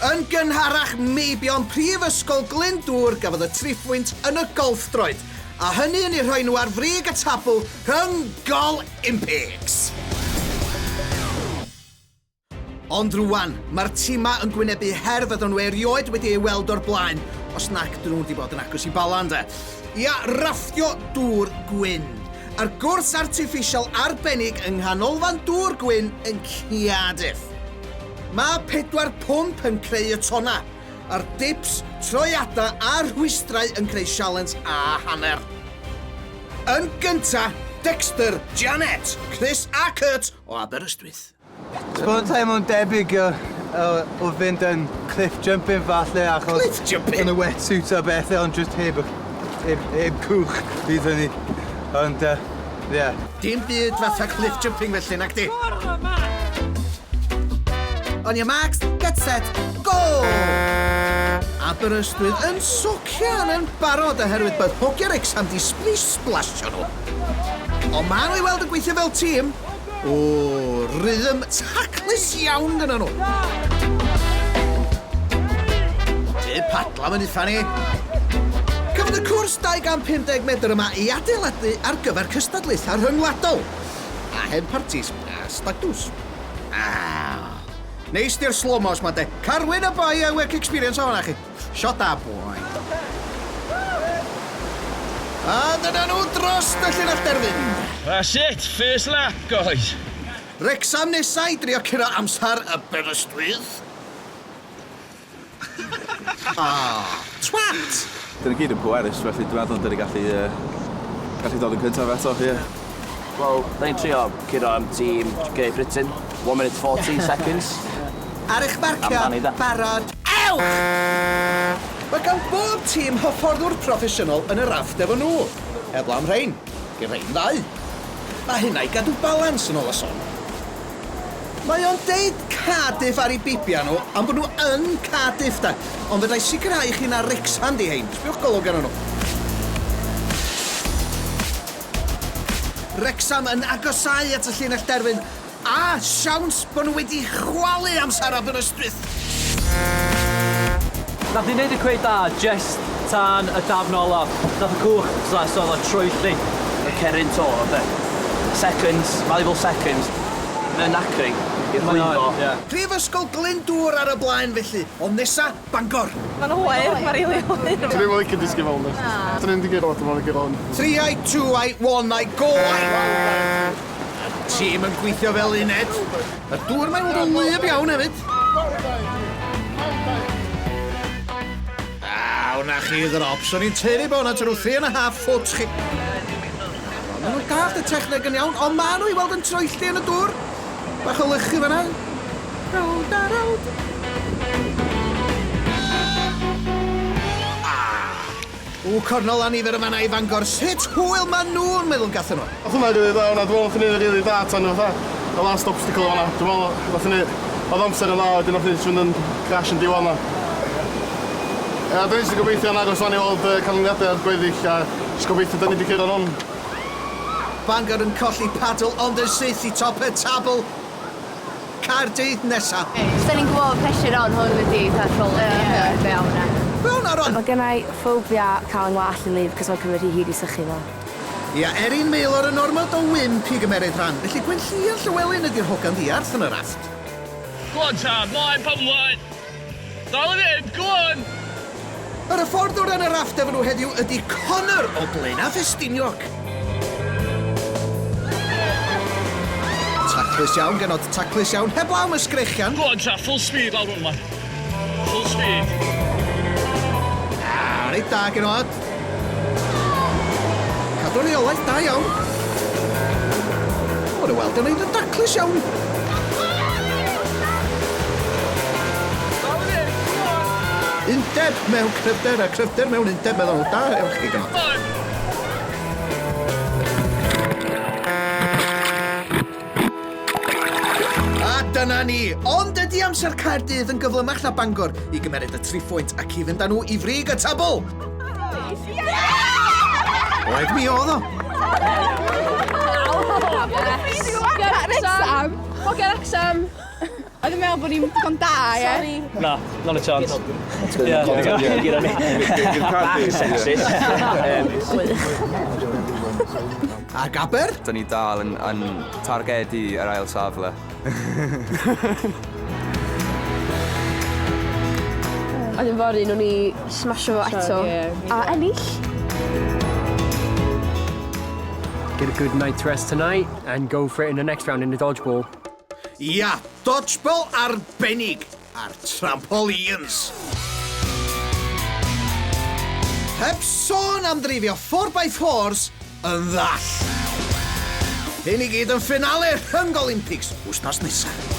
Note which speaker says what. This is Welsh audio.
Speaker 1: Yn gynharach, meibion Prifysgol Glyndŵr gafodd y triphwynt yn y golffdroed, a hynny yn eu rhoi nhw ar frig y tabl rhyng Gol-Ympics. Ond rwan, mae'r timau yn gwynebu her fyddan nhw erioed wedi ei weld o'r blaen, os nac dyn nhw wedi bod yn agos i Bala, ynde? Ia, rafftio dŵr gwyn. Ar gwrs artiffisial arbennig yng Nghanolfan Dŵr Gwyn yn Cardiff. Mae 4 pump yn creu y tonnau, a'r dips, troiadau a rhwystrau yn creu sialens a hanner. Yn gynta, Dexter, Janet, Chris a Kurt o Aberystwyth.
Speaker 2: Dwi'n yn teimlo'n debyg o fynd yn cliff jumping falle achos
Speaker 1: Cliff jumping?
Speaker 2: Yn y wetsuit a bethau, ond just heb cwch bydd hynny. Ond, yeah.
Speaker 1: Dim byd fatha cliff jumping felly, nag di? On your marks, get set, go! Aberystwyth yn socian yn barod oherwydd bod hogia Wrecsam di splish splasio nhw. Ond maen nhw i weld yn gweithio fel tîm. O, rhythm taclus iawn gyda nhw. Ty padla fyny ffani. Cafodd y cwrs 250 medr yma ei adeiladu ar gyfer cystadlaethau rhyngwladol. A hen partis a stag do's. Ah. Neis di'r slow-mos ma de. Carwyn y boi a work experience o hwnna chi. Shot da, boi. A dyna nhw dros y llinell derfyn.
Speaker 3: That's it, first lap, guys.
Speaker 1: Wrecsam nesa i drio curo amser Aberystwyth. Ah, twat!
Speaker 4: Dyn ni gyd yn pwerus, felly dwi'n meddwl dyn ni gallu dod yn cyntaf eto, ie. Yeah.
Speaker 5: Wel, da ni'n trio curo am tîm Great Britain. 1 minute 40 seconds.
Speaker 1: Ar eich marcio,
Speaker 5: Amdani, da.
Speaker 1: Barod, ewch! Mae gan bob tîm hyfforddwr proffesiynol yn y rafft efo nhw. Heblaw am rhain, gyda rhain ddau. Mae hynna i gadw balans yn ôl y sôn. Mae o'n deud Cardiff ar eu bibia nhw, am bod nhw yn Cardiff da. Ond fedrai sicrhau i chi na Wrexham di hein. Sbiwch golwg arnyn nhw. Wrexham yn agosáu at y llinell derfyn a siawns bod nhw wedi chwalu amser Aberystwyth.
Speaker 6: Nath ni wneud y cweit da just tan y dafn olaf. Nath y cwch so oedd o troelli.
Speaker 5: Y ceryn to, oedd e. Seconds, valuable seconds. Mae'n knackering i'r llwyddo.
Speaker 1: Prifysgol Glyndŵr ar y blaen felly, ond nesa, Bangor.
Speaker 7: Mae'n oer, mae'n rili oer.
Speaker 8: Dwi'n ddim yn licio disgyn fewn. Dwi'n mynd i gyrraedd, dwi'n mynd i gyrraedd.
Speaker 1: 3 i, 2 i, 1 i, go i! Tîm yn gweithio fel uned. Y dŵr mae'n weld yn wlyb iawn hefyd. Ah, wna chi ddrop. Swn i'n teulu bod hwnna trwy 3.5 foot chi. Maen nhw'n dallt y techneg yn iawn, ond maen nhw i weld yn troelli yn y dŵr. Bach o lychu fan'na. Rownd a rownd. Ah! O, cornol a nifer yma i Fangor. Sut hwyl maen nhw'n meddwl gathen nhw?
Speaker 8: Nath hwnna rili dda hwnna, dwi'n meddwl nath ni rili dda tan fatha y last obstacle fan'na. Dwi'n meddwl nath ni, oedd amser yn dda, wedyn nath ni jyst fynd yn crash yn diwedd 'na. Ia, dwi'n jyst yn gobeithio yn aros wan i weld y canlyniadau a'r gweddill a jyst gobeithio da ni 'di curo nhw'n.
Speaker 1: Bangor yn colli paddle ond yn syth i top y tabl. Caerdydd nesa.
Speaker 9: Da ni'n gwybod pressure on hwn ydi fatha rhôl y fewn na.
Speaker 1: Fewn Aron!
Speaker 10: Mae gennau ffobia cael yng ngwallt yn wlyb cos mae'n cymryd rhy hir i sychu fo.
Speaker 1: Ia, Erin Maylor yn ormod o wymp i gymeryd rhan, felly Gwenllian Llywelyn ydy'r hogan ddiarth yn y rafft.
Speaker 3: Go on, Tam, line, bottom line. Dal i fynd, go on!
Speaker 1: Yr hyfforddwr yn y rafft efo nhw heddiw ydy Connor o Blaenau Ffestiniog. Taclus iawn, genod, taclus iawn, heblaw am y sgrechian.
Speaker 3: Go on, Tam, full speed lawr hwn, man. Full speed.
Speaker 1: Ah, reit da, genod. Cadw reolaeth da iawn. Mae'n nhw weld yn neud yn daclus iawn. Undeb mewn cryfder a cryfder mewn undeb, meddwl nhw. Da iawn chi, genod. A dyna ni! Ond ydy amser Caerdydd yn gyflymach na Bangor i gymeryd y triphwynt ac i fynd â nhw i frig y tabl? Oedd mi oedd o.
Speaker 7: Wrexham! Hogia Wrexham! Oedd yn meddwl bod ni'n digon da, ie?
Speaker 9: Sorry.
Speaker 6: Na, not a chance. Yeah.
Speaker 5: Bach yn sexist.
Speaker 1: Ac Aber?
Speaker 11: Da ni dal yn, yn targedu yr ail safle.
Speaker 10: Oedd yn fory, nhw'n ni smasho fo eto. A ennill.
Speaker 12: Get a good night's rest tonight and go for it in the next round in the dodgeball.
Speaker 1: Ia, dodgeball arbennig ar trampolines. Heb sôn am dreifio 4x4s yn ddall. Hyn i gyd yn finale Rhyng Olympics wsnos nesaf.